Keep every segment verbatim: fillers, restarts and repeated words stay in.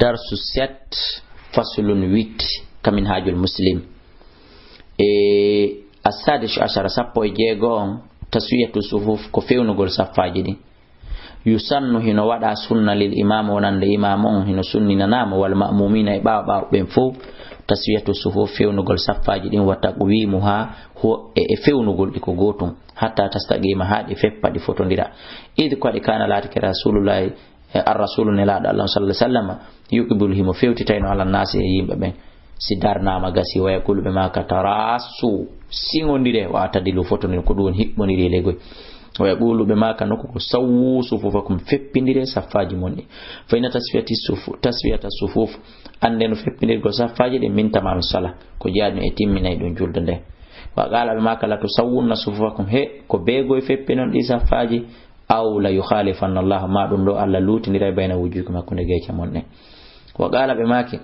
Darsu sept, faslun huit, ka Minhajul Muslim. E, as-sadis ashara, sappo e jeego on, taswiyatu sufuf, ko fewnugol saffaaji ɗin. Yusannu, hino waɗa sunna, lil imam, wonande imam on, hino sunninanaama, wal ma'mumina, e ɓaawo ɓaawo ɓen fow, taswiyatu sufuf, fewnugol saffaaji ɗin, wa taqwimuha, ho-, e, e fewnugol ɗi ko gootun, hatta tastaqima, haa ɗi feppa, ɗi fotondira. Id, ko waɗi, kana, laatike, Rasulullahi, e, ar-rasulu, nelaaɗo Allah, sallallahu alaihi wasallam, yuqbilu, himo fewtitayno, ala nasi, e yimɓe ɓen. Si darnaama gasi, wa yaqulu, ɓe maaka, tarasu, siŋondire, wa atadilu, fotondire, ko ɗum woni hiɓɓondire e legoy. Wa yaqulu, ɓe maaka nokku ko, sawwu sufufakum, feppindire saffaaji mon ɗi. Fa inna tasfiyati sufu-, tasfiyata sufuf, annde no feppindirgol saffaaji ɗin, min tamami sala, ko jeyaɗum e timminay ɗum julde nden. Wa qala, ɓe maaka, la tusawwunna sufufakum, he, ko beegoy feppinon ɗi saffaaji, aw la yukhalifanna Allah, ma ɗum ɗo Allah luutindiray bayna wujuhikum, hakkunde geece mon ɗen. Wa qala, ɓe maaki,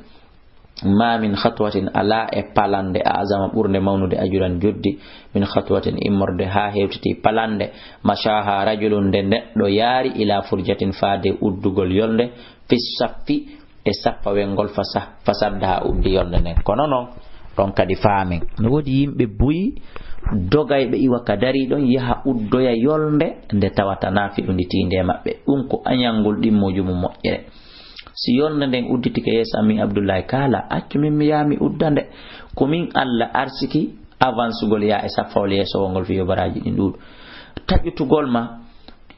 ma min khatwatin, alaa e palande, a'zama, ɓurnde mawnude, ajuran, joddi, min khatwatin, immorde haa hewtiti palande, mashaha rajulun, nde neɗɗo yaari, ila furjatin, faade uddugol yolnde, fi saffi, e sappawel ngol, fasa-, fasaddaha, uddi yolnde nden. Kono non, ɗon kadi faamen. No woodi yimɓe buy dogayɓe iwa ka darii ɗon, yaha uddoya yolnde nde tawata na fewnditii nde maɓɓe. Ɗum ko añangol ɗimmoojum moƴƴere. Si yolnde nden udditike yeeso am, min Abdullahi, kaala, accu min mi yaha mi udda nde. Ko min Allah arsiki avansugol yaa e saffawol yeesowol ngol fii yo baraaji ɗin ɗuuɗu. Taƴutugol ma,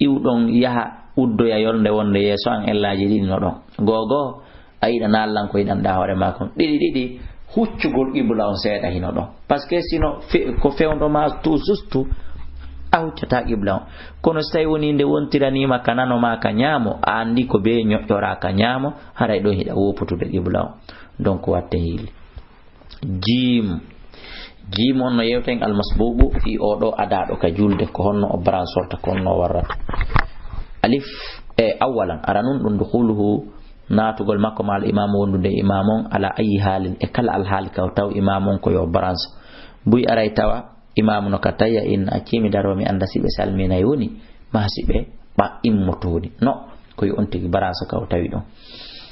iwɗon yaha uddoya yolnde wonde yeeso an, ellaaji ɗiɗi no ɗon. Gogo, a yiɗa naallan ko yiɗanɗaa hoore maa kon. Ɗiɗi ɗiɗi, huccugol qibla on seeɗa hino ɗon. Parce que sino fe-, ko fewndo ma tout juste, a huccataa qibla on. Kono si tawi woni nde wontiraniima ka nano maa ka ñaamo, a anndi ko bee ñoƴƴoraa ka ñaamo, haray ɗon hiɗa wooputude qibla on. Donc, watte hiili. Jiim. Jiim on no yewten almasbuqu fii oo ɗoo adaaɗo ka julde, ko honno o baransorta, ko honno o warrata. Alif, e, awwalan, aranun ɗum, dukhuluhu, naatugol makko, ma al imaamu, wondude e imaamu on, ala ayi haalin, e kala alhaali ka o taw imaamu on ko yo baranso. Buy aray tawa imaamu no ka tayya, in accii mi daroo mi annda si ɓe salminay woni, maa si ɓe ɓa-, immoto woni. No, ko yo on tigi baranso ka o tawi ɗon.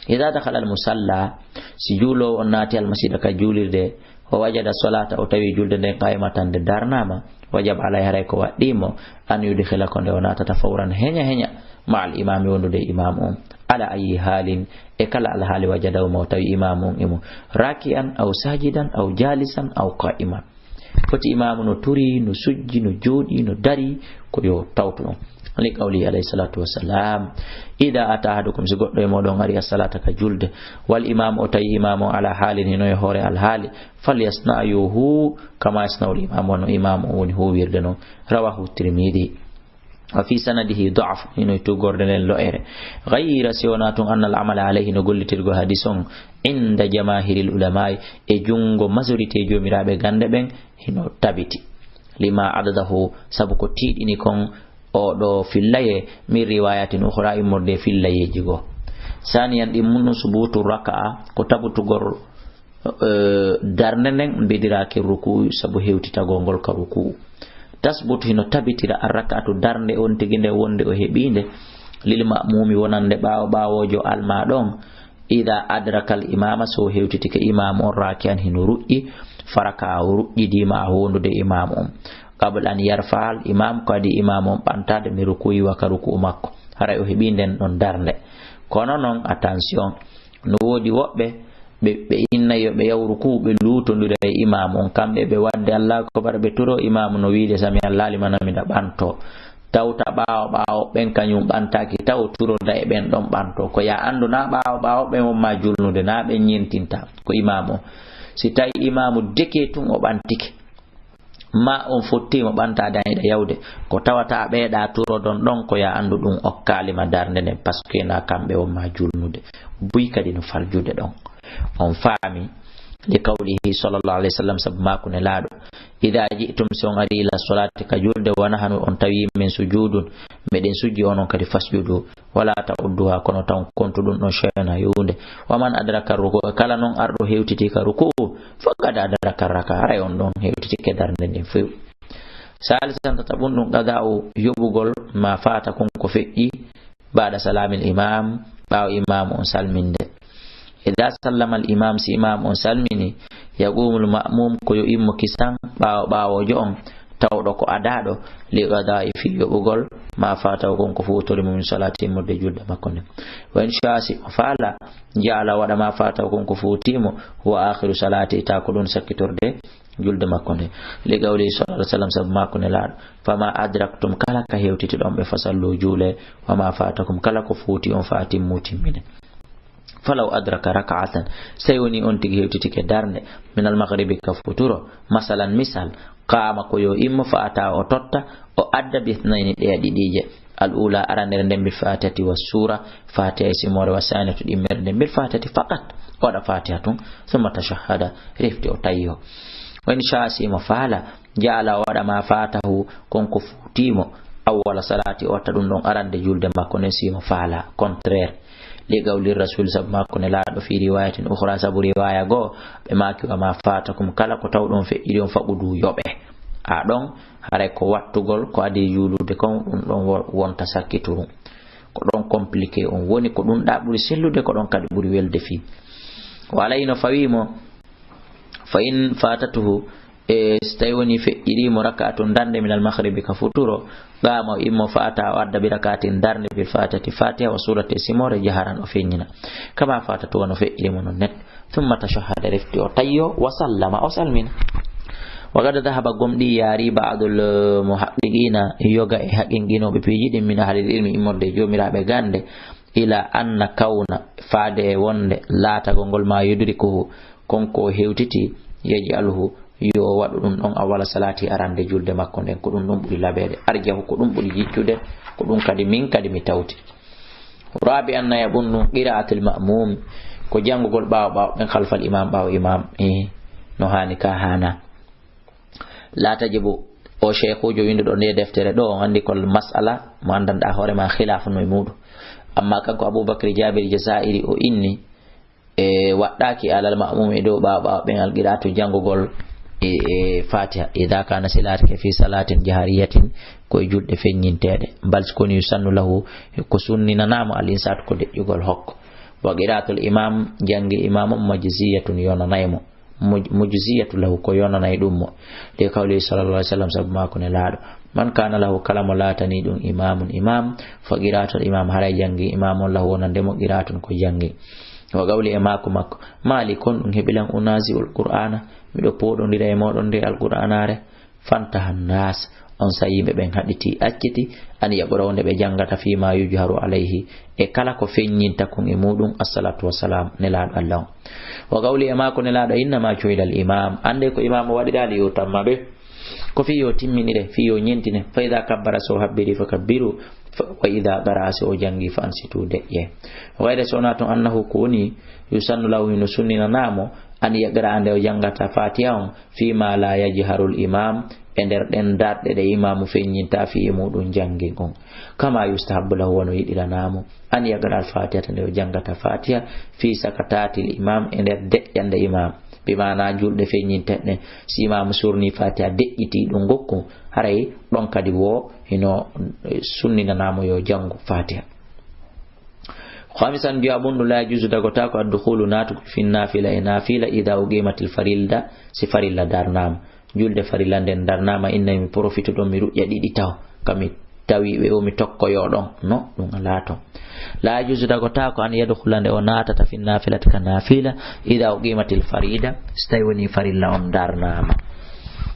Ida dakhala al musalla, si juuloowo on naati almasiida ka juulirde, wa wajada salata, o tawi julde nden, qaimatan, nde darnaama, wajaba alay, haray ko waɗɗii mo, an yudkhila, ko nde o naatata, fawran, heña heña, ma al imami, wondude e imaamu on, ala ayi haalin, e kala alhaali, wajadahu, mo tawi imaamu on e mum, raki'an aw sajidan aw jalisan aw qa'iman. Foti imaamu no turi, no sujji, no jooɗi, no dari, ko yo tawtu ɗum. Li qawlihi alayhi salatu wassalam, ida ata ahadukum, si goɗɗo e mooɗon ari, assalata, ka julde, wal imaamu, o tawi imaamu on ala haalin, hino e hoore alhaali, falyasna, yo huu, kama yasna'ul imaamu, wano imaamu on woni huuwirde non. Rawahu Tirmidi. Wa fi sanadihi da'f, hino e tugorde nden lo'ere. Ghayra, si wonaa tun, annal amala alayhi, no gollitirgol hadis on, inda jamahiril ulamai, e junngo majorité joomiraaɓe gannde ɓen, hino tabiti. Lima adadahu, sabu ko tiiɗini kon oo ɗoo fillayee, min riwayatin ukhra, immorde e fillayeeji goo. Saniyan, ɗimmun ɗum, subutu raka'a, ko tabutugol, eh, darnde nden, bidiraaki ruku'u, sabu hewtitagol ngol ka ruku'u. Tasbutu, hino tabitira, ar raka'atu, darnde on tigi nde, wonde o heɓii nde, lil ma'mumi, wonande ɓaawo ɓaawoojo almaa ɗon, ida adrakal imama, so o hewtitike imaamu on, raki'an, hino ruƴƴi, faraka'a, o ruƴƴidii, ma'a, wondude imaamu on, qabla an yarfa'al imam, ko adii imaamu on ɓantaade, min ruku'i, wa ka ruku'u makko, haray o heɓii nden ɗon darnde. Kono non, attention, no woodi woɓɓe, ɓe, ɓe inna yo ɓe yaw ruku'u, ɓe luutondira e imaamu on, kamɓe ɓe waɗde Allahu akbar, ɓe turo, imaamu no wiide, sami Allahu liman hamidah, ɓanto. Tawta ɓaawo ɓaawo ɓen kañum ɓantaaki, taw turoda e ɓen ɗon ɓanto. Ko ya anndu na ɓaawo ɓaawo ɓen won ma julnude, na ɓen ñentinta, ko imaamu on. Si tawi imaamu deke tun o ɓantike, ma on fotti mo ɓantaade, an hiɗa yawde, ko tawata ɓeeɗa turodon ɗon, ko ya anndu ɗum okkaali ma darnde nden, parce que na kamɓe won ma julnude. Buy kadi no faljude ɗon. On faami? Li qawlihi sallallahu alayhi wa sallam, sabu maaku Nelaaɗo, ida ji'tum, si on ari, ila salati, ka julde, wa nahnu, on tawi min sujudun, meɗen sujji, onon kadi fasjudu, wala ta'udduha, kono taw kontu ɗum ɗon shay'an, hay huunde. Wa man adraka ruku, kala non arɗo hewtiti ka ruku'u, faqad adraka raka, haray on ɗon hewtitike darnde nden few. Salisan, tataɓun ɗum, qada'u, yoɓugol, ma fata, kon ko feƴƴi, ba'da salamil imam, ɓaawo imaamu on salminde. Ida sallama al imam, si imam on salmini, yaqumul ma'mum, ko yo immo kisan ɓaawo ɓaawoojo on, tawɗo ko adaaɗo, li qada'i, fii yoɓugol, ma fatahu, kon ko fuutori mo, min salati, immorde julde makko nden. Wa in sha'a, si o faala, ja'ala, waɗa ma fatahu, kon ko fuuti mo, huwa akhiru salati, ta ko ɗum sakkitorde julde makko nde. Li qawli sallallahu alaihi wasallam, sabu maako Nelaaɗo, fama adraktum, kala ka hewtiti ɗon ɓe, fasallu, juule, wa ma fatakum, kala ko fuuti on, fa atimmu, timmine. Falaw adraka rak'atan, so tawi woni on tigi hewtitike darnde, min al maghribi, ka futuro, masalan, misal, qama, ko yo immo, fa ata, o totta, o adda, bi ithnayni, ɗe ɗiɗiije, al ula, aranere nden, bil fatihati was sura, fatiha e simoore, wa saniyatu, ɗimmere nden, bil fatihati faqat, o waɗa fatiha tun, thumma tashahhada, refti o tayyo. Wa in sha'a, si mo faala, ja'ala, o waɗa ma fatahu, kon ko fuuti mo, awwala salati, o watta ɗum ɗon arande julde makko nden, si mo faala, contraire. Li qawli rasul, sabu maako Nelaaɗo, fi riwayatin ukhra, sabu riwaya goo, ɓe maaki, wa ma fatakum, kala ko tawɗon feƴƴiri on, faqudu, yoɓe. A ɗon, haray ko wattugol ko adii juulude kon, ɗum ɗon wo-, wonta sakkituru. Ko ɗon compliqué on woni, ko ɗum ɗa ɓuri sellude, ko ɗon kadi ɓuri welde fii. Wa alayhi, no fawi mo, fa in fatatuhu, e so tawi woni feƴƴiri mo rak'atun, darnde, min al maghribi, ka futuro, qama, o immo, fa ata, o adda, bi rak'atin, darnde, bil fatihati, fatiha, wa surati, e simoore, jaharan, o feññina, kama fatatu, wano feƴƴiri mo non net, thumma tashahhada, refti o tayyo, wa sallama, o salmina. Wa qad dhahaba, gomɗii yaari, ba'dul muhaqqiqina, yoga e haqqinqinooɓe piiji ɗin, min ahlil ilmi, immorde e joomiraaɓe gannde, ila anna kawna, faade e wonde laatagol ngol, ma yudrikuhu, kon ko hewtiti, yaj'aluhu, yo waɗu ɗum ɗon awwala salati, arande julde makko nden, ko ɗum ɗon ɓuri labeede, arjahu, ko ɗum ɓuri jiccude, ko ɗum kadi min kadi mi tawti. Rabi'an, nayaɓun ɗum, qira'atul ma'mum, ko janngugol ɓaawo ɓaawo ɓen, khalfal imam, ɓaawo imam, e no haani ka haana. La tajibu, o sheikhujo winduɗo nde deftere ɗo, on anndi ko mas'ala mo anndanɗa hoore ma, khilaf no e muɗum. Amma kanko Abubakar Jabir Jazairi o inni, e waɗɗaaki alal ma'mum e dow ɓaawo ɓaawo ɓen al qira'atu, janngugol e, e Fatiha, idha kana, si laatike, fi salatin jahariyatin, ko e julɗe feññinteeɗe, bal, kono, yusannu lahu, ko sunninanaama, al insatu, ko deƴƴugol hokko. Wa qira'atul imam, janngi imam on, majziyatun, yonanay mo. Muj-, mujziyatu lahu, ko yonanay ɗum mo. Li qawlihi sallallahu alaihi wasallam, sabu maako Nelaaɗo, man kana lahu, kala mo laatani ɗum, imamun, imam, fa qira'atul imam, haray janngi imam on, lahu, wonande mo, qira'atun, ko janngi. Wa qawli, e maako makko, mali, kon ɗum heɓi lan, unazi'ul qur'ana, miɗo pooɗondira e moɗon nde alqur'anare. Fantaha nnas, on saa'i yimɓe ɓen haɗiti, acciti, an yaqra'u, nde ɓe janngata, fima yujharu alayhi, e kala ko feññinta kon e muɗum, assalatu wassalam, Nelaaɗo Allah on. Wa qawli, e maako Nelaaɗo, innama ju'ila al imam, annde ko imam o waɗira li yutamma bih, ko fii yo timminire, fii yo ñentine, fa idha kabbara, so habbiri, fa kabbiru, fa, wa idha qara'a, so o janngi, fa ansitu, deƴƴe. Wa ghayra, so wonaa tun, annahu, ko woni, yusannu lahu, hino sunninanaa mo, an yaqra'a, nde o janngata Fatiha on, fima la yajharul imam, e nder ɗen darɗe ɗe imaamu feññinta fii e muɗum janngin on. Kama yustahabbu lahu, wano yiɗiranaa mo, an yaqra al fatihata, nde o janngata Fatiha, fi sakatatil imam, e nder deƴƴande imam. Bi maana julɗe feññinteɗe ɗen, si imaamu surni Fatiha, deƴƴiti ɗum ngokku, haray ɗon kadi wo hino sunninanaa mo yo janngu Fatiha. Khamisan, jowaɓun ɗum, la yajuzu, dagotaako, addukhulu, naatugol, fi nafila, e nafila, idha uqimatil farida, si farilla darnaama. Julde farilla nden darnaama, inna mi profite ɗon, mi ruƴƴa ɗiɗi taw, ka mi tawi ɓe o mi tokkoyo ɗon. No, ɗum alaa ton. La yajuzu, dagotaako, an yadkhula, nde o naatata, fi nafilati, ka nafila, idha uqimatil farida, si tawi woni farilla on darnaama.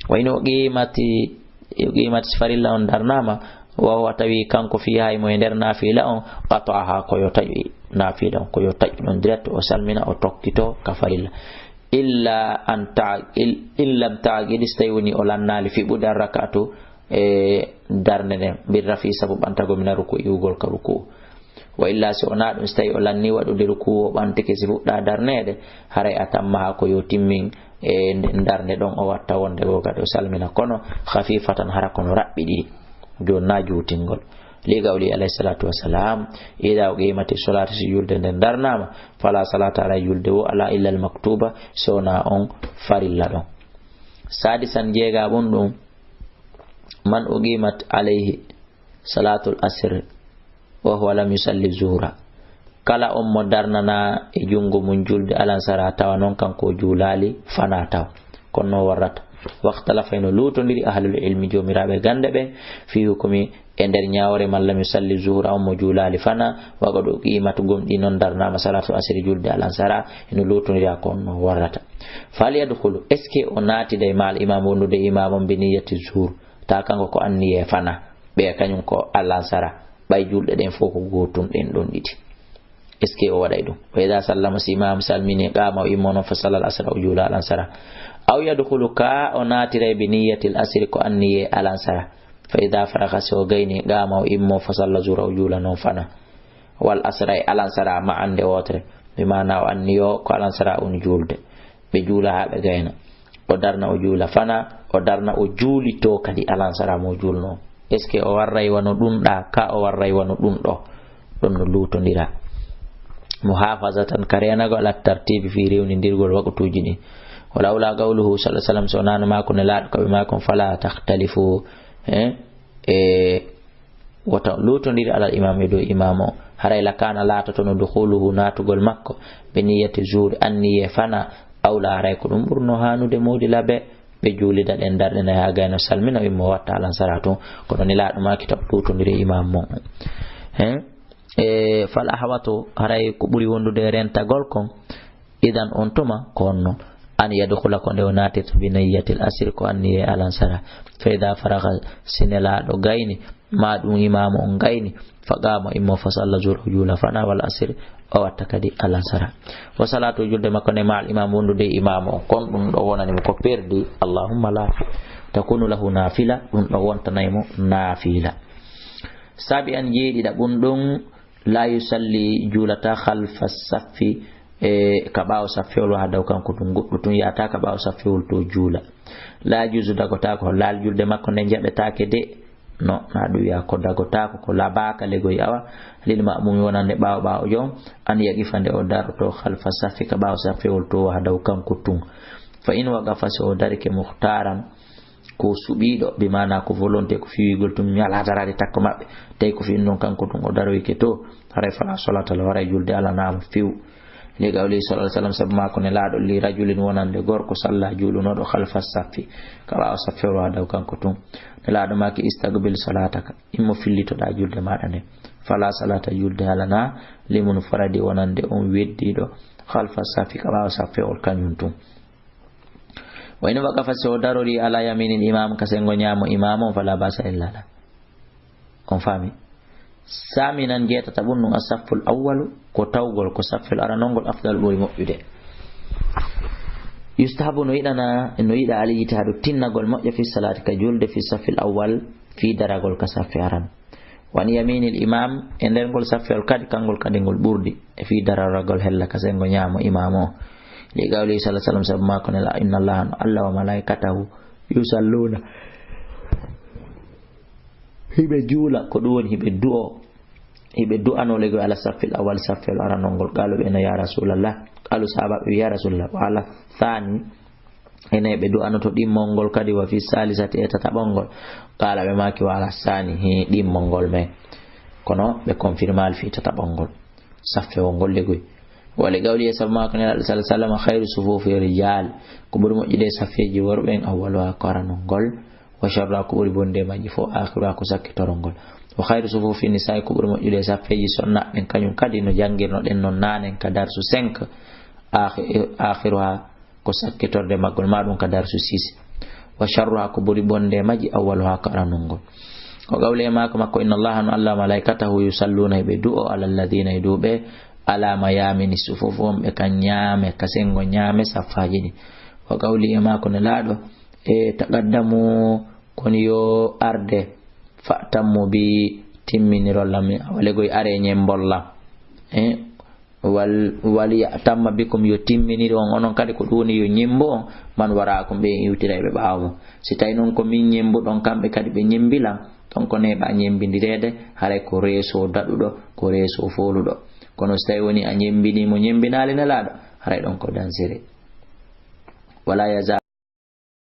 Wa in uqimati, uqimat, si farilla on darnaama, wa huwa, tawi kanko, fiha, mo e nder nafila on, qata'aha, ko yo taƴu nafila on, ko yo taƴu ɗon direct, o salmina, o tokkito ka farilla. Illa an ta-, il-, in lam ta'qid, si tawi woni o lannaali fiɓude ar rak'atu, e darnde nden, bir rafi, sabu ɓantago, mina ruku, iwugol ka ruku. Wa illa, si wonaa ɗum, si tawi o lanni waɗude ruku, o ɓantike, si fuɗɗa darneede, haray atammaha, ko yo timmin e nden darnde ɗon, o watta wonde goo kadi o salmina, kono khafifatan, hara kono raɓɓi ɗiɗi, jooni na juutingol. Li qawli alayhi salatu wassalam, idha uqimati salatu, si julde nden darnaama, fala salata, alaa julde wo alaa, illa al maktuba, si wonaa on farilla ɗon. Sadisan, jeegaɓun ɗum, man uqimat alayhi salatul asr wa huwa lam yusalli zuhra. Kala on mo darnana e junngo mum julde alansara, tawa noon kanko o juulaali, fana taw. Kono no warrata. Waxtalafa, ino luutondiri ahlul ilmi, joomiraaɓe gannde ɓen, fii hukumi e nder ñaawore man lam yusalli zuhra, on mo juulaali fana, waga ɗo qiimatu gomɗi noon darnaama salatu asiri julde alansara, ino luutondiri ko on no warrata. Fal yadkhulu, est-ce que o naatiday maal imaam wondude imaam on bi niyyati zuhr, ta kanko ko anniyee fana, ɓe kañum ko alansara, ɓay julɗe ɗen fof ko gootum ɗen ɗon ɗiɗi. Est-ce que o waɗay ɗum? Wa idha sallama, si imaam salmini, qama, o immo noon, fa sallal asra, o juula alansara. Aw yadkhulu, ka o naatiray bi niyyatil asri, ko anniyee alansara. Fa idha faragha, si o gayni, qama, o immo, fa salla zuhra, o juula noon fana. Wal asra, e alansara, ma'an, nde wootere. Bi maana o anniyo ko alansara woni juulde. Ɓe juula haa ɓe gayna. O darna o juula fana, o darna o juulitoo kadi alansara mo juulnoo. Est-ce que o warray wano ɗum ɗa, ka o warray wano ɗum ɗo? Ɗum no luutondira. Muhafazatan, ka reenagol, ala tartibi, fii rewnindirgol waqtuuji ɗin. Wala awla qawluhu sallallahu alaihi wasallam, so naano maako ne laaɗo ka ɓe maako, fala takhtalifu, eh? E Wota luutondiri alal imaam e dow imaam o. Haray lakana laatotono dukhuluhu naatugol makko, be niyyati zuhri, anniyee fana, awla, haray ko ɗum ɓurno haanude moodi labe, ɓe juulida ɗen darɗe nay haa gayno salmina, o immo watta alansara tun. Kono Nelaaɗo maaki taw luutondiri e imaam mon. Hen? E fal ahwatu, haray ko ɓuri wondude e rentagol kon, idan on tuma ko honno? An yadkhula, ko nde o naatirta bi niyyatil asri, ko anniyee alansara. Fa idha faragha, si Nelaaɗo gayni, ma ɗum imaamu on gayni, fa qama, immo, fa salla zuhra, o juula fana, wal asri, o watta kadi alansara. Wa salatu, julde makko nde, ma'al imaam, wondude e imaamu on, kon ɗum ɗo wonani mo ko perdi, allahumma la, takunu lahu nafila, ɗum ɗo wontanay mo nafila. Sabi an, jeeɗiɗaɓun ɗum, la yusalli, juulata, khalfa saffi, e ka ɓaawo saffewol, wahdahu, kanko tun, goɗɗo tun yaata ka ɓaawo saffewol to juula. La yajuzu, dagotaako, laal julde makko nde jaɓetaake de. No, na ɗum wiya ko dagotaako, ko labaaka legoy awa, lil ma'mumi, wonande ɓaawo ɓaawojo on, an yaqifa, nde o daroto, khalfa saffi, ka ɓaawo saffewol to, wahdahu, kanko tun. Fa in waqafa, si o darike, mukhtaran, ko suɓiiɗo, bi maana ko volonté, ko fiwigol tun, mi alaa daraade takko maɓɓe. Tawi ko fii ɗum ɗon kanko tun o daroyike to, haray fala salata lahu, haray julde alanaama few. Li qawli sallallahu alaihi wasallam, sabu maako Nelaaɗo, li rajulin, wonande gorko, salla, juulunooɗo, khalfa saffi, ka ɓaawo saffewol, wahdahu, kanko tun. Nelaaɗo maaki, istaqbil salataka, immo fillitoɗaa julde maaɗa nden. Fala salata, julde alanaa, li munfaridi, wonande on weddiiɗo, khalfa saffi, ka ɓaawo saffewol kañum tun. Wa in waqafa, si o darori, ala yaminil imam, ka sengo ñaamo imaamu on, fala basa, illa la. On faami? Saminan, jeetataɓun ɗum, as-safful awwalu, ko tawgol, ko saffel aranol ngol, afdal, ɓuri moƴƴude. Yustahabu, no yiɗana, no yiɗa, al ijtihaadu, tinnagol moƴƴa, fi salaati, ka julde, fi saffil awwal, fii daragol ka saffe aran. Wa an yaminil imam, e nder ngol saffewol kadi, kangol kadi ngol ɓurdi, e fii daroragol hella ka sengo ñaamo imaamu o. Li qawli sallallahu alaihi wasallam, sabu maako Nelaaɗo, inna Allaha, no Allah, wa malaikatahu, yusalluna, hiɓe juula, ko ɗum woni hiɓe du'o, hiɓe du'ano legoy, ala saffil awwal, saffewol aranol ngol. Qalu, ɓe no, ya Rasulallah, qalu, sahaaba ɓe, ya Rasulallah, wa ala thani, ene ɓe du'anoto ɗimmol ngol kadi, wa fi salisati, e tataɓol ngol. Qala, ɓe maaki, wa ala sani, hi, ɗimmol ngol men. Kono ɓe confirmal fi tataɓol ngol, saffewol ngol legoy. Wa li qawli, e sabu maako Nelaaɗo sallallahu alaihi wasallam, khairu sufufi rijal, ko ɓuri moƴƴude e saffeeji worɓe en, awwaluha, ko aranol ngol, wa sharruha, ko ɓuri bonde majji fof, akhiruha, ko sakkitorol ngol. Wa khairu sufufi nisa'i, ko ɓuri moƴƴude e saffeeji sonnaaɓe ɓen, kañum kadi no janngirnoɗen non naanen ka darsu cinq, akhi-, akhiruha, ko sakkitorde maggol, ma ɗum ka darsu six. Wa sharruha, ko ɓuri bonde majji, awwaluha, ko aranol ngol. Wa qawli, e maako makko, inna Allaha, no Allah, malaikatahu, yusalluna, hiɓe du'o, ala alladhina, e duuɓe, ala mayamini sufuf, wonɓe ka ñaame, ka sengo ñaame saffaaji ɗin. Wa qawli, e maako Nelaaɗo, e taqaddamu, kono yo arde, fa'tammu bi, timminirol lam, awa legoy are ñembol lam. E, wal, wal ya'tamma bikum, yo timminir on, onon kadi ko ɗum woni yo ñembu on, man wara'akum, ɓe iwtira e ɓe ɓaawo mo. Si tawi non ko min ñembuɗon, kamɓe kadi ɓe ñembi lan, ɗon ko neeɓa ñembindireede, haray ko reeso daɗuɗo, ko reeso fooluɗo. Kono si tawi woni a ñembini mo, ñembinaali Nelaaɗo, haray ɗon ko dansere. Wala yaza